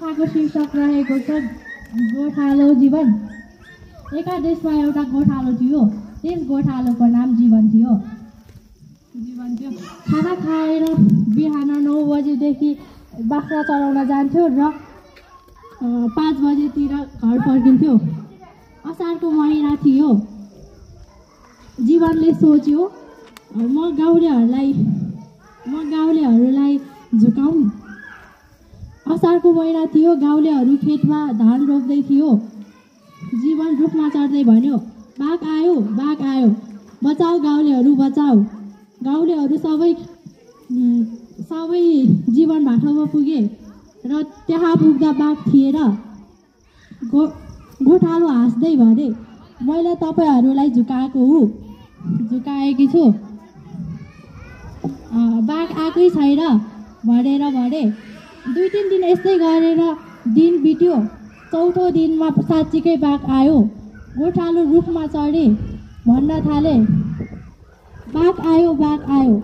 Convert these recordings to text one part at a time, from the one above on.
कथाको शीर्षक रहेको छ गोठालो जीवन। एका देशमा एउटा गोठालो थियो। त्यस गोठालोको नाम जीवन थियो। खाना खाएर बिहान 9 बजेदेखि बाख्रा चराउन जान्थ्यो र 5 बजेतिर घर फर्किन्थ्यो। असारको महिना थियो। जीवनले सोच्यो म गाउँलेहरूलाई झुकाउँ। असारको महिना थियो। गाउँलेहरू खेतमा धान रोप्दै थियो। जीवन रुखमा चढ्दै भन्यो, बाघ आयो, बाघ आयो, बचाऊ गाउँलेहरू, बचाऊ। गाउँलेहरू सबै जीवन भाटामा पुगे र त्यहाँ पुग्दा बाघ थिएन। गोठालो हाँस्दै भने, मैले तपाईँहरूलाई झुकाएकी छु। बाघ आएकै छैन भनेर भने। 2-3 दिन यस्तै गरेर दिन बित्यो। 4थो दिनमा साँच्चीकै बाघ आयो। गोठालो रुखमा चढे भन्न थाले, बाघ आयो, बाघ आयो,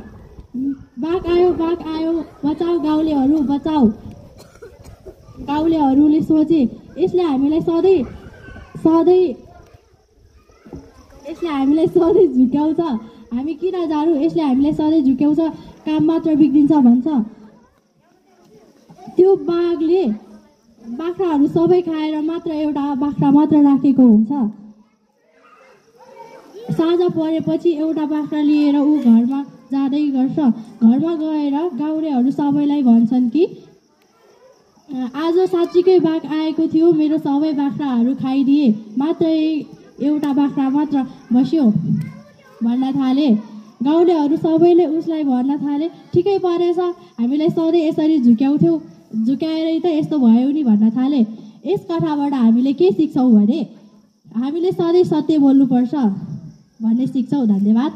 बाघ आयो, बाघ आयो, बचाऊ गाउँलेहरू, बचाऊ। गाउँलेहरूले सोचे, यसले हामीलाई सधैँ झुक्याउँछ। हामी किन जानु? यसले हामीलाई सधैँ झुक्याउँछ, काम मात्र बिग्रिन्छ भन्छ। त्यो बाघले बाख्राहरू सबै खाएर मात्र एउटा बाख्रा मात्र राखेको हुन्छ। साँझ परेपछि एउटा बाख्रा लिएर ऊ घरमा जाँदै गर्छ। घरमा गएर गाउँलेहरू सबैलाई भन्छन् कि आज साँच्चीकै बाघ आएको थियो। मेरो सबै बाख्राहरू खाइदिए, मात्र एउटा बाख्रा मात्र बस्यो भन्न थाले। गाउँलेहरू सबैले उसलाई भन्न थाले, ठिकै परेछ, हामीलाई सधैँ यसरी झुक्याएरै त यस्तो भयो नि भन्न थाले। यस कथाबाट हामीले के सिक्छौँ भने हामीले सधैँ सत्य बोल्नुपर्छ भन्ने सिक्छौँ। धन्यवाद।